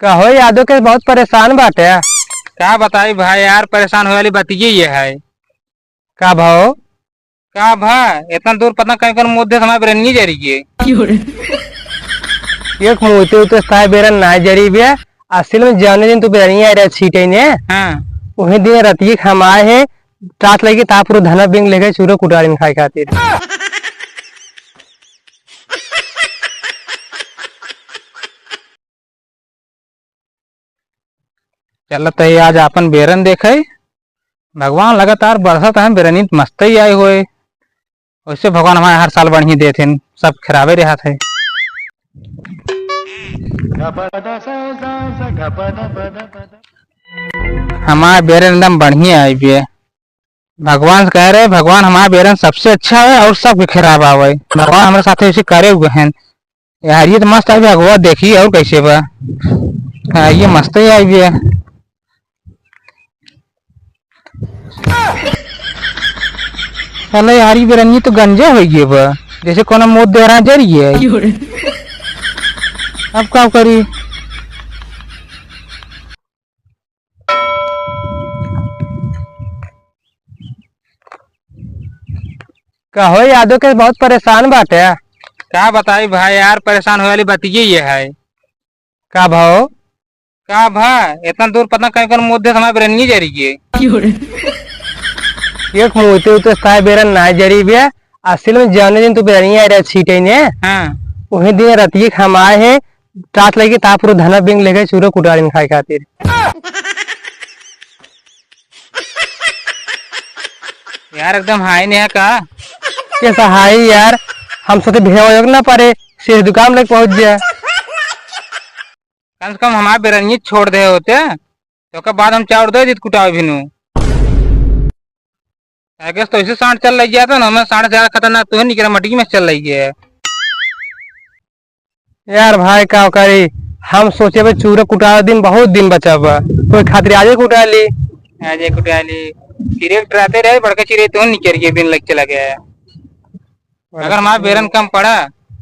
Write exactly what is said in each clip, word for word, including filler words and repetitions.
कहो यादव के बहुत परेशान बाटे। का बताई भाई यार, परेशान होए वाली बात ये, ये है। का भाव? का भा, इतना दूर पता कहीं कौन मुद्दे से हमारे बेरनिए जरी गए। एक मुद्दे उते साय बेरन ना जरी बे, असल में जाने दिन तू बेरनिए आ रहा छीटे ने। हाँ। वही दिन रतिये हम आए हैं, टाट लगी ता पूरा धना बिंग लेके चूरो कुटारिन खाए खातिर। चलत है आज आपन बेरन देखे। भगवान लगातार बरसत है, बेरनी त मस्त ही आए होए। वैसे भगवान हमारे हर साल बढ़िया देत हैं, सब खराबे रहत है। हमारे बेरन एकदम बढ़िया आई बे। भगवान से कह रहे, भगवान हमारे बेरन सबसे अच्छा है और सबके खराब आवे। भगवान हमारे साथ ऐसे करे हुए हैं। यार, ये तो मस्त अभी अगवा देखी और कैसे बा। हाँ, ये मस्त है यार, ये। अरे यार, ये बेरनिया तो गंजा हो गया बा, जैसे कोनो मौत देहरा जरी है। अब का करी? कहो यादव के बहुत परेशान बाटे। का बताई भाई यार, परेशान होए वाली बात ये, ये है। का भाव? का भा, इतना दूर पता कहीं कौन मुद्दे से हमारे बेरनिए जरी गए। एक मुद्दे उते साय बेरन ना जरी बे, असल में जाने दिन तू बेरनिए आ रहा छीटे ने। हाँ। वही दिन रतिये हम आए हैं, टाट लगी ता पूरा धना बिंग लेके चूरो कुटारिन खाए खातिर। यार, एकदम हाई नहीं है का? कैसा हाई यार, हम सोचे भेवा योग ना पारे, सीधे दुकान लेके पहुंच जाए। कम से कम हमारे बेरनिये छोड़ दे होते, तो ओकर बाद हम चाउर दे देत कुटावे भिनु। आगे तो ऐसे सांड चल लग गया था ना, हमें सांड से ज्यादा खतरनाक तो है नहीं, मटकी में चल लग गया है। यार भाई, का करी, हम सोचे बे चूरा कुटावे दिन बहुत दिन बचा बा, कोई खातिर आजे कुटा ली। आजे कुटा ली, चिरे डराते रहे, बड़का चिरे तो निकल गया, बिन लग चला गया है। अगर हमारा बेरन कम पड़ा,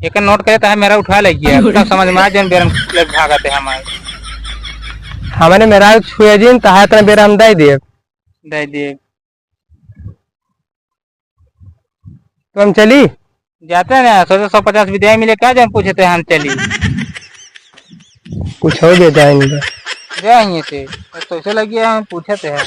एक नोट करे तो है मेरा उठा ले गया, तब समझ में आ जौन बेरन लग भागत है हमारे। हमने मेरा छुए जिन, तहा इतना बेरा हम दे दिए। दे दिए। तो हम चली? जाते हैं ना, सोचे सौ पचास विद्या मिले, का जौन पूछे थे हम चली। कुछ हो गया जाएंगे। जाएंगे थे, बस तो ऐसे लगी है, हम पूछे थे हम।